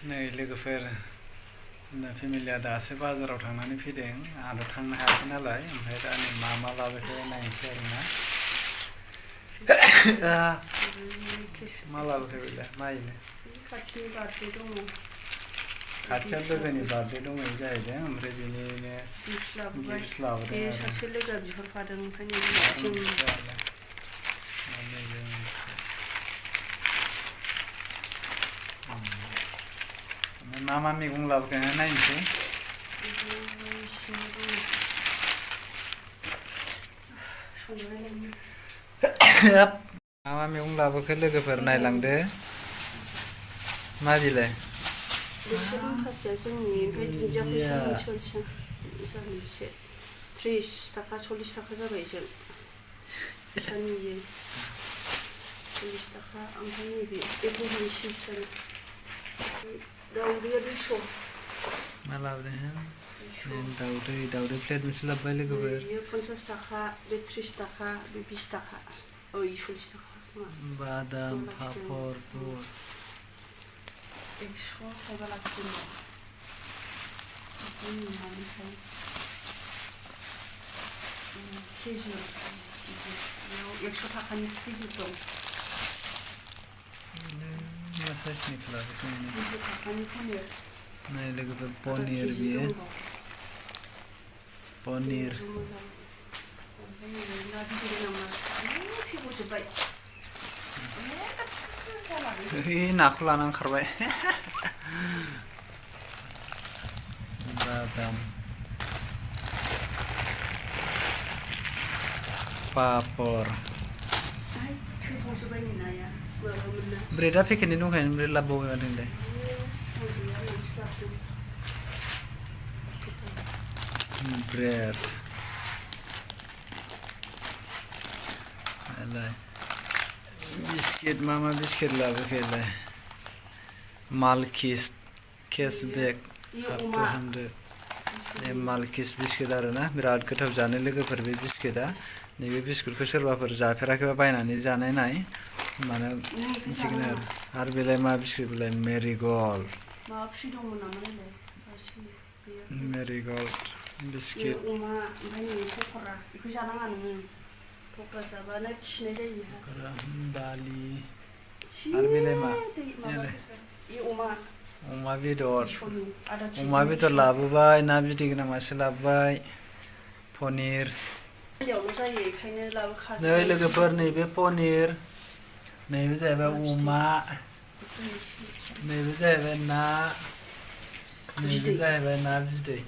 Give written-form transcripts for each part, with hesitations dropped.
नै लोगोफोर फेमिलिया दासो बाजाराव थांनानै फैदों आंथ' थांनो हायाखै नालाय ओमफ्राय दा नै मा लाबोखो नायनोसै आरोना मा लाबोखो बेलाय माइनो खाथिनि बार्थडे दङ खाथियाव लोगोनि बार्थडे दंहैयो जाहैदों ओमफ्राय बेनिनो गिफ्ट लाबोदों बे सासे लोगोआ बिहरफादों ओंखायनो जों मा मैगं लाबोखो नायनोसै मा मैगं लाबोखो लोगोफोर नायलांदो मा बिलाय बेसोर माखासेया जोंनि ओमफ्राय दुन्दिया फैसा मोनसे 30 थाखा 40 थाखा जाबाय जों साननि 40 थाखा ओमफ्राय नैबे एकोनोमिक्स दाउदैया 200 मा लाबोदों दाउदै प्लेट मोनसे लाबोबाय लोगोफोर बेयो 50 थाखा बे 30 थाखा बे 20 थाखा 40 थाखा बादाम पापर बुट 100 थाइबा लाखिदों ओमफ्राय केजियाव 100 थाखानि केजि दं मा साइजनि लाबोखो 200 थाखानि पनिर नै लोगोफोर पनिर बियो पनिर नाखौ लाना ओंखारबाय बादाम पापर ब्रेडआ पेकेटनि दंखायो ब्रेड लाबोबाय मादोंलाय ब्रेड बिस्किट मा बिस्किट लाबोखोलाय Malkist cashback up to 100 Malkist biscuit आरोना बिराद गोथाव जानो लोगोफोर बे बिस्किटआ नैबे बिस्किटखौ सोरबाफोर जाफेराखैबा बायनानै जानाय नाय माने मिथिगोन आरो बेलाय मा बिस्किट बेलाय मेरिगल्ड मेरिगल्ड बिस्किट अमा ओमफ्राय नै पक'रा बेखौ जानाङा नोङो पक'रा जाबानो खिनाय जायो दालि आरो बेलाय मा अमा बेदर लाबोबाय ना बिदै गोनां मासे लाबोबाय पनिर नै लोगोफोर नैबे पनिर नैबे जाहैबाय अमा नैबे जाहैबाय ना नैबे जाहैबाय ना बिदै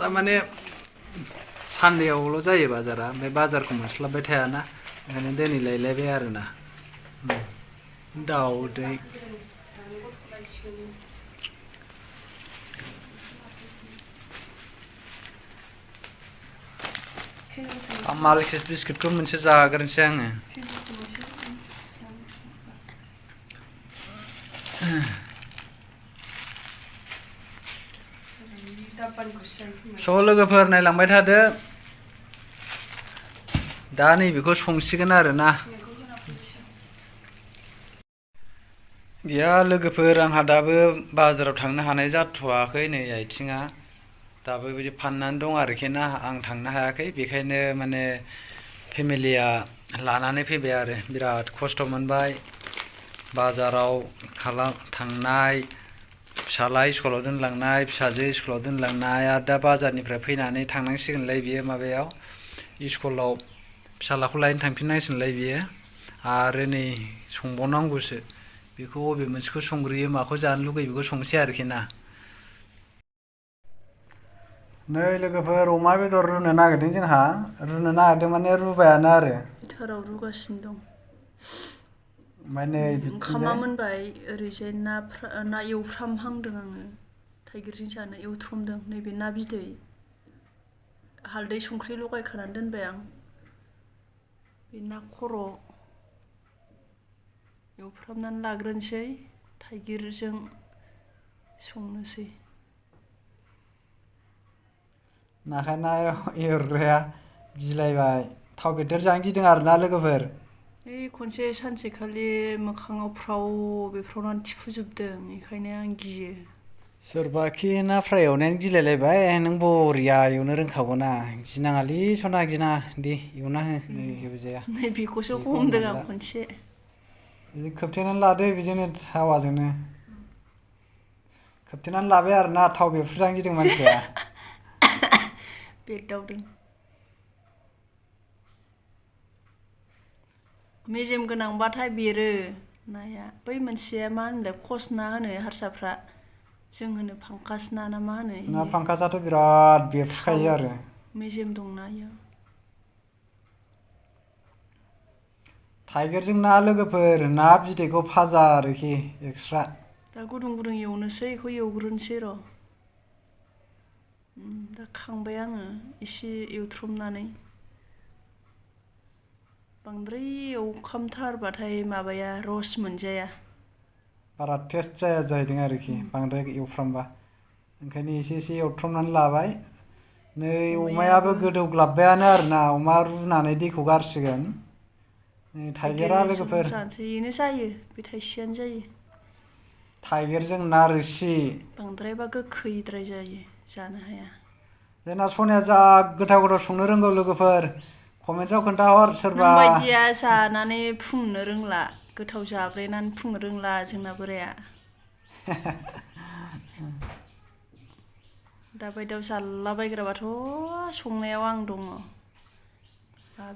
थारमाने सानदेआवल' जायो बाजारा ओमफ्राय बाजारखौ मोनस्लाबबाय थायाना ओंखायनो दिनै लायलायबाय आरोना दाउदै मालकिस बिस्किटखौ मोनसे जाग्रोनोसै आङो स' लोगोफोर नायलांबाय थादो दा नैबेखौ संसिगोन आरोना गैया लोगोफोर आंहा दाबो बाजाराव थांनो हानाय जाथ'वाखै नै आथिङा दाबो बिदि फाननानै दं आरोखि ना आं थांनो हायाखै बेखायनो माने फेमिलिया लानानै फैबाय आरो बिराद खस्थ' मोनबाय बाजाराव थांनाय फिसाला स्कुलाव दोनलांनाय फिसाजो स्कुलाव दोनलांनाय आरो दा बाजारनिफ्राय फैनानै थांनांसिगोनलाय बियो माबायाव स्कुलाव फिसालाखौ लायनो थांफिननांसिगोनलाय बियो आरो नै संबावनांगौसो बेखौ बबे मोनसेखौ संग्रोयो माखौ जानो लुगैयो बेखौ संसै आरोखि ना नै लोगोफोर अमा बेदर रुनो नागिरदों जोंहा रुनो नागिरदों माने रुबायानो आरो हिटाराव रुगासिनो दं ओमफ्राय नै ओंखामा मोनबाय ओरैजाय ना एवफ्रामहांदों आङो थाइगिरजों जानो एवथ्रमदों नैबे ना बिदै हालदै संख्रि लगायखानानै दोनबाय आं बे ना खर' एवफ्रामनानै लाग्रोनोसै थाइगिरजों संनोसै नाखाय ना एवग्राया गिलायबाय थाव बेदर जानो गिदों आरोना लोगोफोर खनसे सानसेखालि मोखाङाव फ्राव बेफ्रावनानै थिफुजोबदों बेखायनो आं गियो। सोरबाखि ना फ्राय एवनायानो गिलायलायबाय नों बरिया एवनो रोंखागौना गिनाङालै सना गिनाङा दे एवना हो नै जेबो जाया नै बेखौसो बेखौ हमदों होननानै आं ला खनसे। बिदि खोबथेनानै लादो बेजोंनो हावाजोंनो खोबथेनानै लाबाय आरोना थाव बेफ्रुजानो गिदों मानसिया। बेरदावदों। मेजेम गोनांबाथाय बेरो नाया बै मोनसेया मा होनोलाय कस ना होनो हारसाफ्रा जों होनो फांकास ना ना मा होनो ना इयो फांकासाथ' बिराद थाव बेफ्रुखायो आरो मेजेम दंना इयाव। थाइगिरजों ना लोगोफोर ना बिदैखौ फाजा आरोखि एक्सट्रा। दा गुदुं गुदुं एवनोसै बेखौ एवग्रोनोसै र'। दा खांबाय आङो एसे एवथ्रमनानै। बांद्राय एवखामथारबाथाय माबाया रस मोनजाया। बारा टेस्ट जाया जाहैदों आरोखि बांद्राय एवफ्रामबा ओंखायनो एसे एसे एवथ्रमनानै लाबाय। नै अमायाबो गोदौग्लाबबायानो आरोना अमा रुनानै दैखौ गारसिगोन। नै थाइगिरा थाइगिरजों लोगोफोर जानोसै बेनो जायो बे थाइसेयानो जायो। थाइगिरजों ना रोसि। बांद्रायबा गोखैद्राय जायो जानो हाया। जोंना सनाया जा गोथाव गोथाव संनो रोंगौ लोगोफोर कमेन्टआव खोन्थाहर नों सोरबा बायदिया जानानै फुंनो रोंला गोथाव जाब्रेनानै फुंनो रोंला जोंना बोराया। दाबायदियाव जालाबायग्राबाथ' संनायाव आं दङ।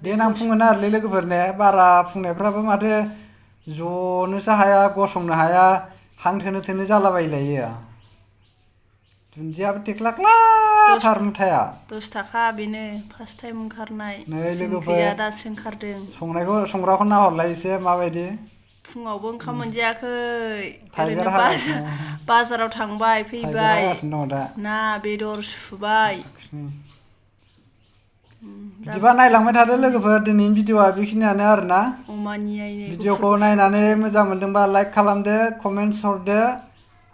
देनां फुंगोन आरोलै लोगोफोर ने बारा फुंनायफ्राबो माथो जनोसो हाया गसंनो हाया हां थोनो थोनो जालाबायलायो। दुन्दियाबो थेख्लाख्लाथार मुथाया। 10 थाखा बेनो फार्स्ट टाइम ओंखारनाय नै जोंनि लोगोफोर गैया दासो ओंखारदों। संग्राखौ नाहरलाय एसे माबायदि। फुङावबो ओंखाम मोनजायाखै थाइगिर ओरैनो हागासिनो बाजाराव थांबाय थाइगिर फैबाय हागासिनो दङ दा ना बेदर सुबाय। दा बिदिबा नायलांबाय थादो लोगोफोर दिनैनि भिडिअ'आ बेखिनियानो आरोना। अमानि आइनै गुफुर भिडिअ'खौ गुफुर नायनानै मोजां मोनदोंबा लाइक खालामदो कमेन्टस हरदो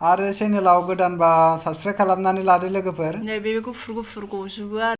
आरो चेनेलाव गोदानबा साबसक्राइब खालामनानै लादो लोगोफोर। नै बे गुफुर गुफुर गजोबो आरो